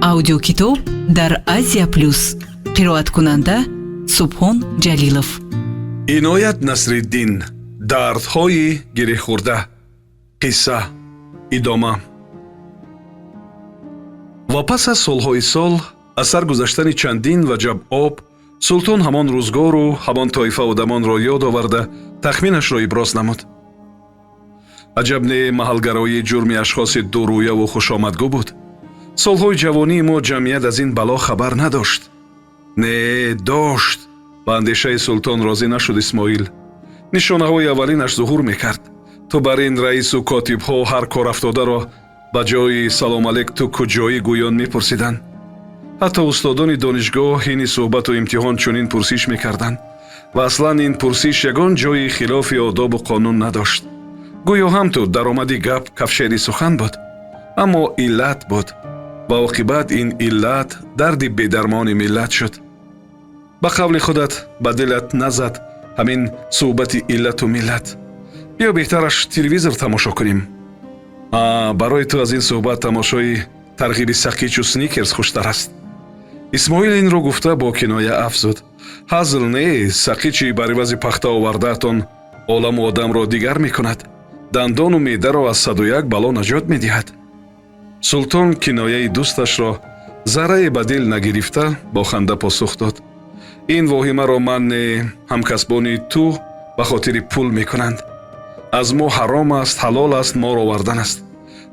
Аудиокитоб дар Азия Плюс. Қироаткунанда Субҳон Ҷалилов. Иноят Насриддин, «Дардҳои гирехӯрда». Қисса идома. Ва пас аз солҳои сол, аз сар гузаштани чандин ваҷаб об, Султон ҳамон рӯзгору ҳамон тоифа одамонро ёд оварда, тахминашро иброз намуд. Аҷаб не, маҳалгароӣ ҷурми ашхоси дурӯяву хушомадгӯ буд. Солҳои ҷавонии мо ҷамъият аз ин бало хабар надошт. Не, дошт. Ба андешаи Султон розӣ нашуд Исмоил. Нишонаҳои аввалинаш зуҳур мекард. Ту бар ин раису котибҳо ҳар кор афтодаро ба ҷои «Салом алек, ту куҷоӣ?» гӯён мепурсиданд. Ҳатто устодони донишгоҳ ҳини суҳбату имтиҳон чунин пурсиш мекарданд. Ва аслан ин пурсиш ягон ҷои хилофи одобу қонун надошт. Гӯё ҳам ту даромади гап, кафшери сухан буд. Аммо иллат буд ва оқибат ин иллат дарди бедармони миллат шуд. Ба қавли худат, ба дилат назад ҳамин суҳбати иллату миллат. Биё, беҳтараш телевизор тамошо кунем. Барои ту аз ин суҳбат тамошои тарғиби сақичу Сникерс хуштар аст. Исмоил инро гуфта, бо киноя афзуд: «Ҳазл не, сақичи бар ивази пахта овардаатон оламу одамро дигар мекунад, дандону меъдаро аз 101 бало наҷот медиҳад». Султон кинояи дӯсташро заррае ба дил нагирифта, бо ханда посух дод: «Ин воҳимаро ман не, ҳамкасбони ту ба хотири пул мекунанд. Аз мо ҳаром аст, ҳалол аст, мор овардан аст.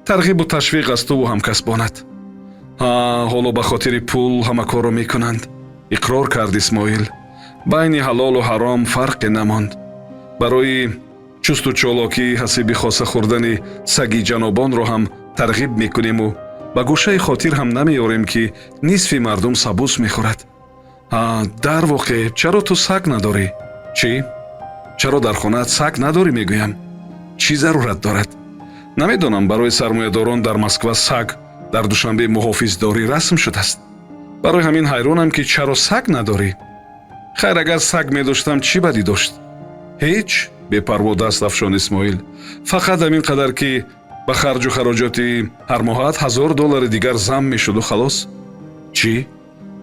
Тарғибу ташвиқ аз туву ҳамкасбонат». «Ҳа, ҳоло ба хотири пул ҳама корро мекунанд», иқрор кард Исмоил. «Байни ҳалолу ҳаром фарқе намонд. Барои чусту чолокӣ ҳасиби хоса хӯрдани саги ҷанобонро ҳам тарғиб мекуниму ба гӯшаи хотир ҳам намеорем, ки нисфи мардум сабус мехӯрад. Ҳа, дар воқеъ, чаро ту саг надорӣ? Чӣ? Чаро дар хонаат саг надорӣ, мегӯям? Чӣ зарурат дорад? Намедонам, барои сармоядорон дар Москва саг, дар Душанбе муҳофиздорӣ расм шудааст. Барои ҳамин ҳайронам, ки чаро саг надорӣ. Хайр, агар саг медоштам, чӣ бадӣ дошт? Ҳеҷ, бепарво даст афшон Исмоил. Фақат ҳамин қадар, ки ба харҷу хароҷоти ҳармоҳаат 1000 доллари дигар зам мешуду халос. Чӣ?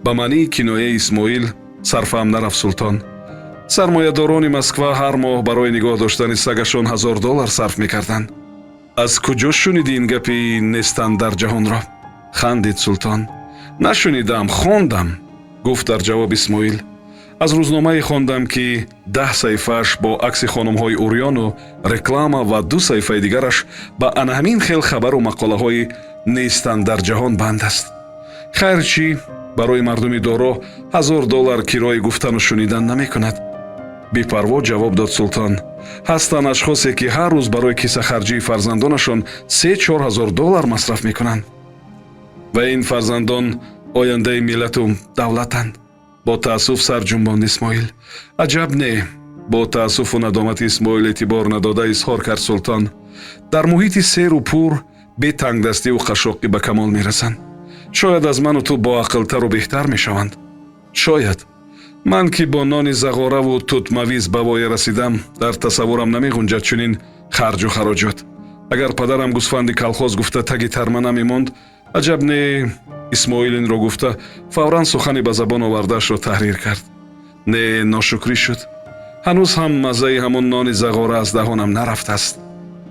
Ба маънии кинояи Исмоил сарфаҳм нарафт Султон. Сармоядорони Москва ҳар моҳ барои нигоҳ доштани сагашон 1000 доллар сарф мекарданд. Аз куҷо шуниди ин гапи нестанд дар ҷаҳонро? Хандид Султон. Нашунидам, хондам, гуфт дар ҷавоб Исмоил. Аз рӯзномае хондам, ки 10 саҳифааш бо акси хонумҳои урёну реклама ва ду саҳифаи дигараш ба ана ҳамин хел хабару мақолаҳои нестанд дар ҷаҳон банд аст. Хайр, чӣ, барои мардуми доро 1000 доллар кирои гуфтану шунидан намекунад, бепарво ҷавоб дод Султон. Ҳастанд ашхосе, ки ҳар рӯз барои кисахарҷии фарзандонашон 3-4 ҳазор доллар масраф мекунанд. Ва ин фарзандон ояндаи миллату давлатанд, бо таассуф сар ҷунбонд Исмоил. Аҷаб не, бо таассуфу надомати Исмоил эътибор надода, изҳор кард Султон. Дар муҳити серу пур, бетангдастиву қашоқӣ ба камол мерасанд. Шояд аз ману ту боақлтару беҳтар мешаванд. Шояд. Ман ки бо нони зағораву тутмавиз ба воя расидам, дар тасаввурам намеғунҷад чунин харҷу хароҷот. Агар падарам гусфанди колхоз гуфта таги тарма намемонд, аҷаб не. Исмоил инро гуфта, фавран сухани ба забон овардаашро таҳрир кард. Не, ношукрӣ шуд. Ҳанӯз ҳам маззаи ҳамон нони зағора аз даҳонам нарафтааст.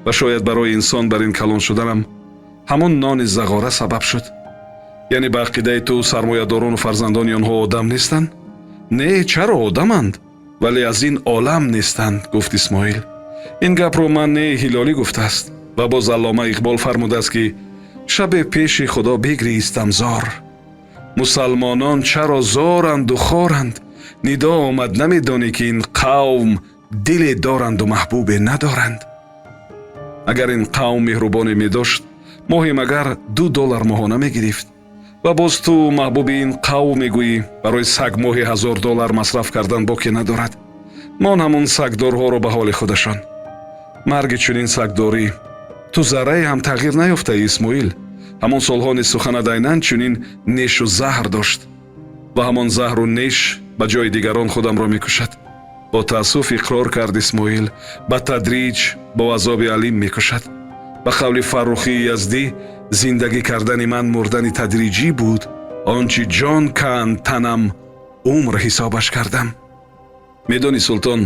Ва шояд барои инсон бар ин калон шуданам ҳамон нони зағора сабаб шуд. Яъне ба ақидаи ту, сармоядорону фарзандони онҳо одам нестанд? Не, чаро, одаманд, вале аз ин олам нестанд, гуфт Исмоил. Ин гапро ман не, Ҳилолӣ гуфтааст. Ва боз Аллома Иқбол фармудааст, ки шабе пеши Худо бигристам зор: «Мусалмонон чаро зоранду хоранд?» Нидо омад: «Намедонӣ, ки ин қавм диле доранду маҳбубе надоранд?» Агар ин қавм меҳрубоне медошт, моҳе магар 2 доллар моҳона мегирифт. Ва боз ту маҳбуби ин қавм мегӯӣ, барои саг моҳи 1000 доллар масраф кардан боке надорад. Мон ҳамун сагдорҳоро ба ҳоли худашон. Марги чунин сагдорӣ! Ту заррае ҳам тағйир наёфтаи, Исмоил. Ҳамон солҳо низ суханат айнан чунин нешу заҳр дошт. Ва ҳамон заҳру неш ба ҷои дигарон худамро мекушад, бо таассуф иқрор кард Исмоил. Ба тадриҷ, бо азоби алим мекушад. Ба қавли Фаррухии Яздӣ. Зиндагӣ кардани ман мурдани тадриҷӣ буд. Он чӣ ҷон канд танам, умр ҳисобаш кардам. Медонӣ, Султон,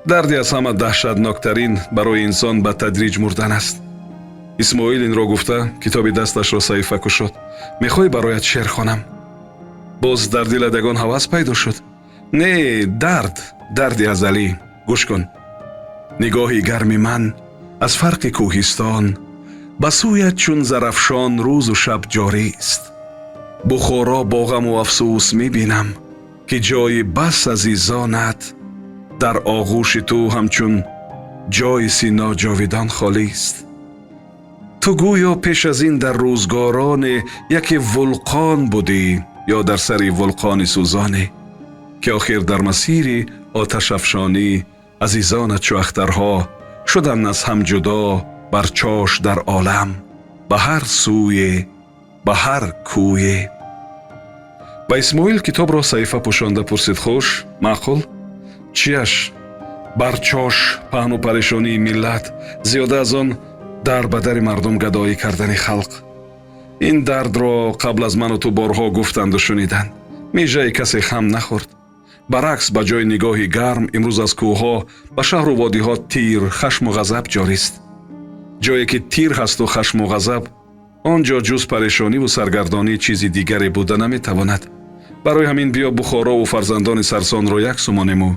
дарде аз ҳама даҳшатноктарин барои инсон ба тадриҷ мурдан аст. Исмоил инро гуфта, китоби дасташро саҳифа кушод. Мехоҳӣ, бароят шеър хонам? Боз дар дилат ягон ҳавас пайдо шуд? Не, дард, дарди азалӣ. Гӯш кун. Нигоҳи гарми ман аз фарқи кӯҳистон ба сӯят чун Зарафшон рӯзу шаб ҷорист. Бухоро бо ғаму афсӯс мебинам, ки ҷои бас азизонат дар оғӯши ту ҳамчун ҷои Сино ҷовидон холист. Ту гӯё пеш аз ин дар рӯзгороне яке вулқон будӣ ё дар сари вулқони сӯзоне, ки охир дар масири оташафшонӣ азизонат чу ахтарҳо шуданд аз ҳам ҷудо, бар чош дар олам, ба ҳар сӯе, ба ҳар кӯе. Ба Исмоил китобро саҳифа пӯшонда пурсид: «Хуш, маъқул чияш?» Барчош паҳну парешонии миллат, зиёда аз он дар ба дари мардум гадоӣ кардани халқ. Ин дардро қабл аз ману ту борҳо гуфтанду шуниданд, мижаи касе хам нахӯрд. Баръакс, ба ҷои нигоҳи гарм имрӯз аз кӯҳҳо ба шаҳру водиҳо тир, хашму ғазаб ҷорист. Ҷое ки тир ҳасту хашму ғазаб, он ҷо ҷуз парешониву саргардонӣ чизи дигаре буда наметавонад. Барои ҳамин биё, Бухорову фарзандони сарсонро як сумонему.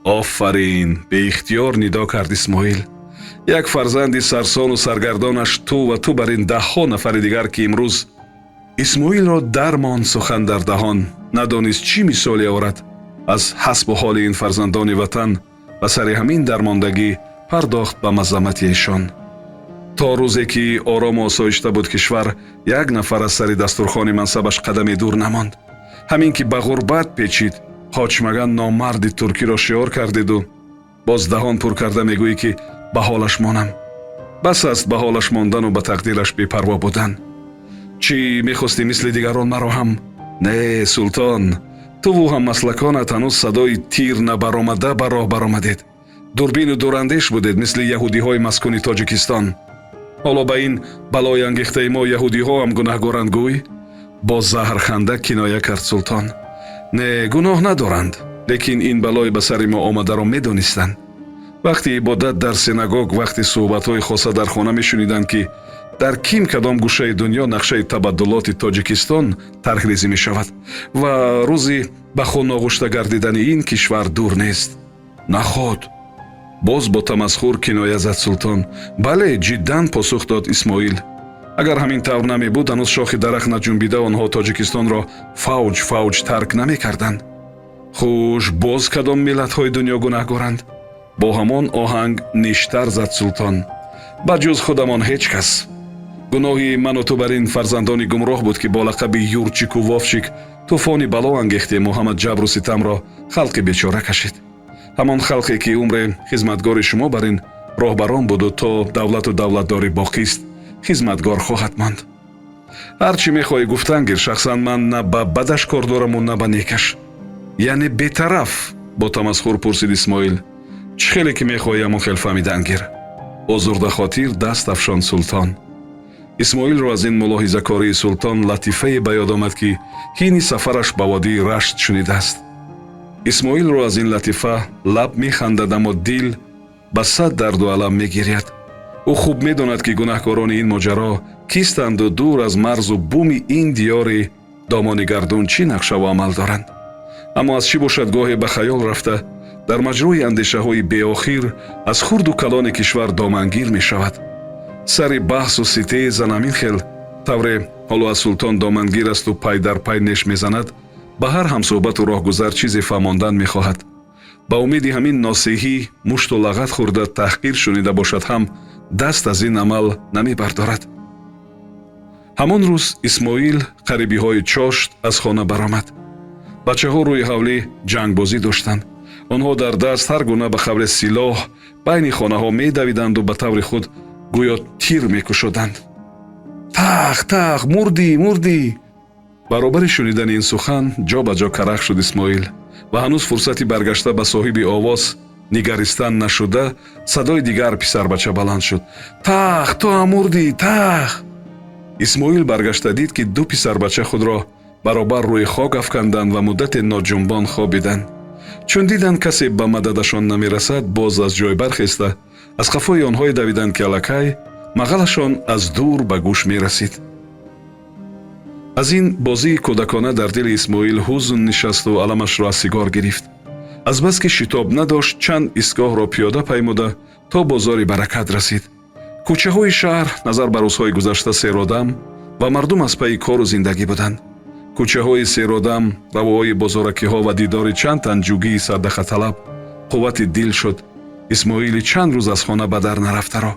Офарин! Беихтиёр нидо кард Исмоил. Як фарзанди сарсону саргардонаш ту ва ту бар ин даҳҳо нафари дигар, ки имрӯз. Исмоилро дармонд сухан дар даҳон. Надонист, чӣ мисоле орад аз ҳасбу ҳоли ин фарзандони ватан. Ба сари ҳамин дармондагӣ пардохт ба мазаммати эшон. То рӯзе ки орому осоишта буд кишвар, як нафар аз сари дастурхони мансабаш қадаме дур намонд. Ҳамин ки ба ғурбат печид, қочмаган номарди туркиро шиор кардеду боз даҳон пур карда мегӯӣ, ки ба ҳолаш монам. Бас аст ба ҳолаш мондану ба тақдираш бепарво будан. Чӣ мехостӣ, мисли дигарон маро ҳам? Не, Султон, туву ҳаммаслаконат ҳанӯз садои тир набаромада ба роҳ баромадед, дурбину дурандеш будед, мисли яҳудиҳои маскуни Тоҷикистон. Ҳоло ба ин балои ангехтаи мо яҳудиҳо ҳам гунаҳгоранд, гӯй? Бо заҳрханда киноя кард Султон. Не, гуноҳ надоранд, лекин ин балои ба сари мо омадаро медонистанд. Вақти ибодат дар синагог, вақти суҳбатҳои хоса дар хона мешуниданд, ки дар ким кадом гӯшаи дунё нақшаи табаддулоти Тоҷикистон тарҳрезӣ мешавад ва рӯзи ба хун оғушта гардидани ин кишвар дур нест. Наход? Боз бо тамасхур киноя зад Султон. Бале, ҷиддан, посух дод Исмоил. Агар ҳамин тавр намебуд, ҳанӯз шохи дарахт наҷунбида онҳо Тоҷикистонро фавҷ фавҷ тарк намекарданд. Хуш, боз кадом миллатҳои дунё гунаҳгоранд? Бо ҳамон оҳанг ништар зад Султон. Ба ҷуз худамон ҳеҷ кас. Гуноҳи ману ту бар ин фарзандони гумроҳ буд, ки бо лақаби Юрчику Вовчик тӯфони бало ангехтему ҳама ҷабру ситамро халқи бечора кашид. Ҳамон халқе, ки умре хизматгори шумо бар ин роҳбарон буду то давлату давлатдорӣ боқист, хизматгор хоҳад монд. Ҳар чӣ мехоҳӣ гуфтан гир, шахсан ман на ба бадаш кор дораму, на ба некаш. Яъне бетараф? Бо тамасхур пурсид Исмоил. Чӣ хеле ки мехоҳӣ, ҳамон хел фаҳмидан гир. Озурдахотир даст афшонд Султон. Исмоилро аз ин мулоҳизакории Султон латифае ба ёд омад, ки ҳини сафараш ба водии Рашт шунидааст. Исмоилро аз ин латифа лаб механдад, аммо дил ба сад дарду алам мегиряд. Ӯ хуб медонад, ки гунаҳкорони ин моҷаро кистанду дур аз марзу буми ин диёри домони гардун чӣ нақшаву амал доранд. Аммо аз чӣ бошад, гоҳе ба хаёл рафта, дар маҷрӯи андешаҳои беохир аз хурду калони кишвар домангир мешавад. Сари баҳсу ситезан ҳамин хел тавре ҳоло аз Султон домангир асту пай дар пай неш мезанад, ба ҳар ҳамсӯҳбату роҳгузар чизе фаҳмондан мехоҳад. Ба умеди ҳамин носеҳӣ мушту лағат хӯрда, таҳқир шунида бошад ҳам, даст аз ин амал намебардорад. Ҳамон рӯз Исмоил қарибиҳои чошт аз хона баромад. Бачаҳо рӯи ҳавлӣ ҷангбозӣ доштанд. Онҳо дар даст ҳар гуна ба қавле силоҳ байни хонаҳо медавиданду ба таври худ гӯё тир мекушоданд. Тах, тах, мурдӣ, мурдӣ! Баробари шунидани ин сухан ҷо ба ҷо карах шуд Исмоил ва ҳанӯз фурсати баргашта ба соҳиби овоз нигаристан нашуда, садои дигар писарбача баланд шуд: «Тах, ту ҳам мурдӣ, тах!» Исмоил баргашта дид, ки ду писарбача худро баробар рӯи хок афканданд ва муддате ноҷунбон хобиданд. Чун диданд, касе ба мададашон намерасад, боз аз ҷой бархеста, аз қафои онҳое давиданд, ки аллакай мағалашон аз дур ба гӯш мерасид. Аз ин бозии кӯдакона дар дили Исмоил ҳузн нишасту аламашро аз сигор гирифт. Азбаски шитоб надошт, чанд истгоҳро пиёда паймуда, то бозори Баракат расид. Кӯчаҳои шаҳр назар ба рӯзҳои гузашта серодам ва мардум аз пайи кору зиндагӣ буданд. Кӯчаҳои серодам, равоҳои бозоракиҳо ва дидори чанд тан ҷугии садақаталаб қуввати дил шуд Исмоили чанд рӯз аз хона ба дар нарафтаро.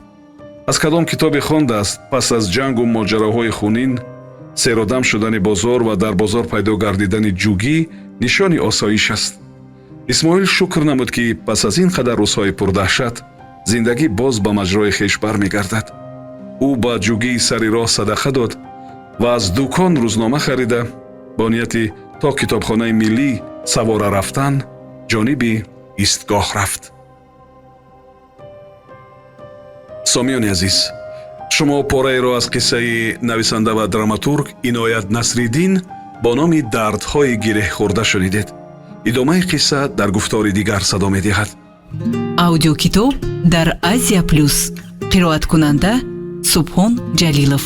Аз кадом китобе хондааст, пас аз ҷангу моҷароҳои хунин серодам шудани бозор ва дар бозор пайдо гардидани ҷугӣ нишони осоиш аст. Исмоил шукр намуд, ки пас аз ин қадар рӯзҳои пурдаҳшат зиндагӣ боз ба маҷрои хеш бармегардад. Ӯ ба ҷугии сари роҳ садақа дод ва аз дукон рӯзнома харида, бо нияти то китобхонаи миллӣ савора рафтан ҷониби истгоҳ рафт. Сомиёни азиз, шумо пораеро аз қиссаи нависанда ва драматург Иноят Насриддин бо номи «Дардҳои гиреҳхӯрда» шунидед. Идомаи қисса дар гуфтори дигар садо медиҳад. Аудиокитоб дар Азия Плюс. Қироаткунанда Субҳон Ҷалилов.